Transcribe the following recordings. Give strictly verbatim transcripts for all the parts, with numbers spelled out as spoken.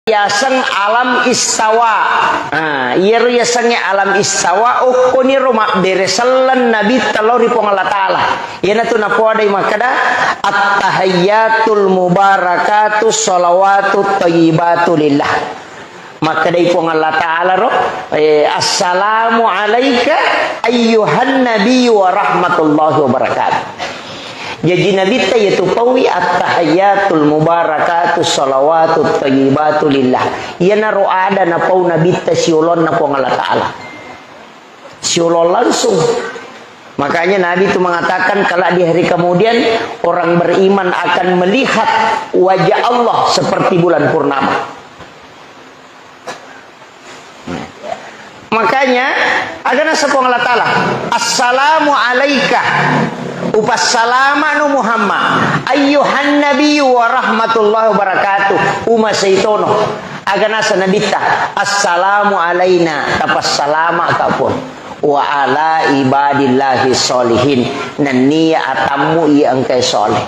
yaseng alam istawa. Nah, iyaro yasengnge alam istawa, okkoniro mabbere selleng Nabitta lao ri Puang Allah Ta'ala. Iyanatu napoadai makkeda, "At-tahiyyatul mubarakatu shalawatut thayyibatu lillah." Makkedai Puang Allah Ta'ala ro, eh, "Assalamu alaika ayyuhan nabiyyu wa rahmatullahi wa barakatuh." Jaji Nabitta iyatu paui, "At-tahiyyatul mubarakatu shalawatut thayyibatu lillah." Iyanaro ada napau Nabitta siolonna Puang Allah Ta'ala. Siolong langsung. Makanya Nabi itu mengatakan, kalau di hari kemudian orang beriman akan melihat wajah Allah seperti bulan purnama. Makanya, aga naseng Puang Allah Ta'ala, "Assalamu alaika." Upassalama'no Muhammad. "Ayyuhan nabiyyu wa rahmatullahi wa barakatuh." Uma seitono. Aga naseng Nabitta, "Assalamu alaina." Tapassalama'ka pun. "Wa ala ibadillahi sholihin." Nenniya atammu iya engkae soleh.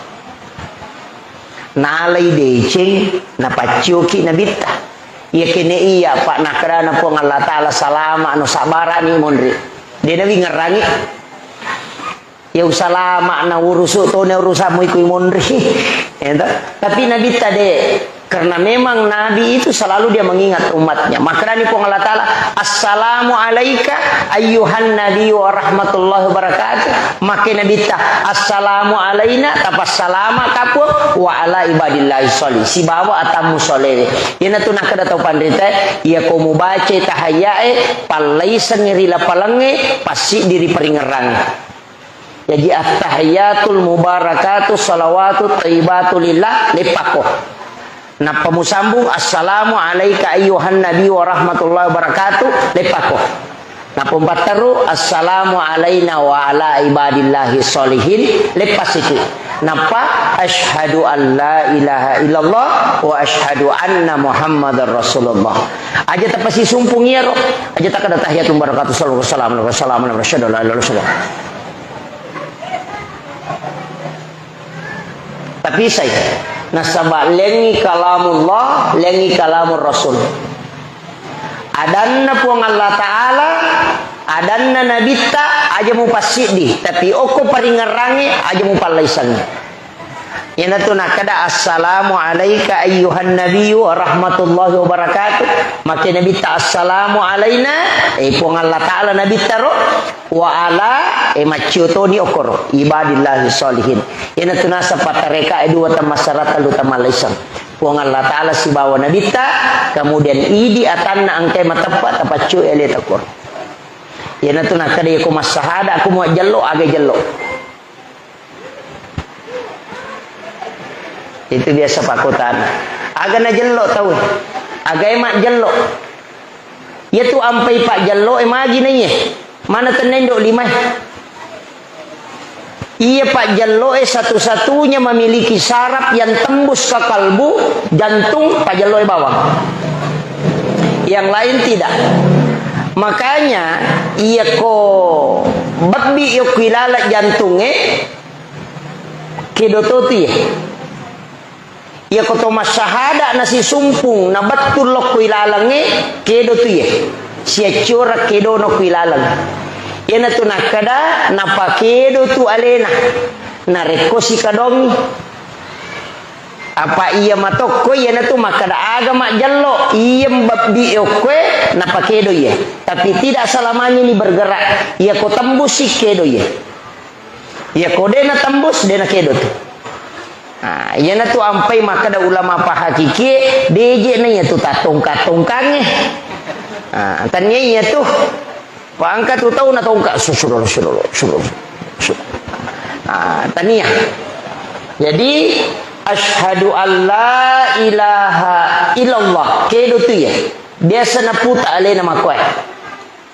Nalai deceng, napaccioki Nabitta. Iya kene iya, Pak, nakkedana Puang Allah Ta'ala, "Salama'no, sabbara'ni monri." De nawi ngerrangi. Ya usalama'na urusu tone urusammu iku monri. Ya toh? Tapi Nabitta de, karena memang Nabi itu selalu dia mengingat umatnya. Makkedani Puang Allah Ta'ala, "Assalamu alaika ayyuhan nabi wa rahmatullahi wa barakatuh." Makke Nabitta, "Assalamu alaina," tapassalama kapung, "wa ala ibadillahi sholih." Sibawa atammu solewe. Iyanatu nakkeda tau panrita, iya ko mubaca tahayyae, pallaisengngi ri lapalengnge, passiddi ri paringerrangnge. Jaji, "Attahiyatul mubarakatu salawatu thayyibatu lillah," leppakko. Nappa musambung, "Assalamu alaika ayyuhan nabi wa rahmatullahi wa barakatuh," leppakko. Nappa umpatteru, "Assalamu alaina wa ala ibadillahi sholihin," leppasiki. Nappa, "Asyhadu an la ilaha illallah wa asyhadu anna Muhammadar Rasulullah." Aja tapasisumpung iyaro. Aja takkeda, "Tahiyatul mubarakatu salawatu wassalamu ala, wassalamu ala, asyhadu an la ilaha illallah." Tapi sai, nasaba lengngi kalamullah, lengngi kalamur Rasul. Adanna Puang Allah Ta'ala, adanna Nabitta, aja mupassiddi, tapi okko paringerrangnge, aja mupallaisengngi. Iyanatu nakkeda, "Assalamu alaika ayyuhan nabiyyu wa rahmatullahi wa barakatuh." Makke Nabitta, "Assalamu alaina," eh, Puang Allah Ta'ala Nabitta ro. Wa ala, e, maccio toni okkoro, ibadillahi sholihin. Iyanatu naseng pattareka e dua tamassarata lu tamallaiseng. Puang Allah Ta'ala sibawa Nabitta, kemudian idi atanna engkai mateppa tapaccio e aleta okkoro. Iyanatu nakkeda, "Iyako massahada, aku muajjello, aga jello." Itu biasa pakkutana. Aga najello tau? Aga e majjello? Iyatu ampai pajjello e magi naiye? Mana tenna indo lima e? Iya pajjello e satu-satunya memiliki saraf yang tembus ke kalbu, jantung, pajjello e bawang. Yang lain tidak. Makanya, iyako babbi yokko ilaleng jantung e, kedo to tu iye. Iyako to massahada nasisumpung, nabettu lokko ilalengnge, kedo tu iye. Siacciora kedono ko ilaleng. Iyanatu nakkeda, napakedo tu alena. Narekko sikadongi. Apa iya matokko, iyanatu makkeda aga majjello, iya mbabbi okkoe, napakedo iye. Tapi tidak selamanya ini bergerak. Iyako tembusi kedo iye. Iyako de natembus, de nakedo tu. Nah, iyanatu ampai makkeda ulama pahakikie, deje na iyatu tattongka-tongkangnge. Nah, tania iyatu. Paangka tu tau natongka, su-, su-, su-, su-, su-, su-, nah, tania. Jadi, asyhadu an la ilaha illallah, kedo tu iya. Biasa naputa alena makkoe.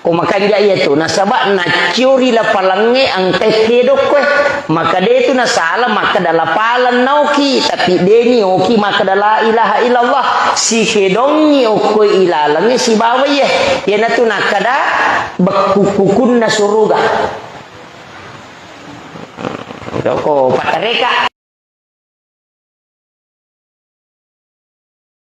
Ko makanja iyatu, nasaba nacciori lapalengnge engkai kedo koe. Maka de tu nasala makkeda lapaleng naoki, tapi deni oki makkeda la ilaha illallah. Sikedongi okkoe ilalengnge sibawa iye. Iyanatu nakkeda bekku-kukunna suruga. Joko pattareka.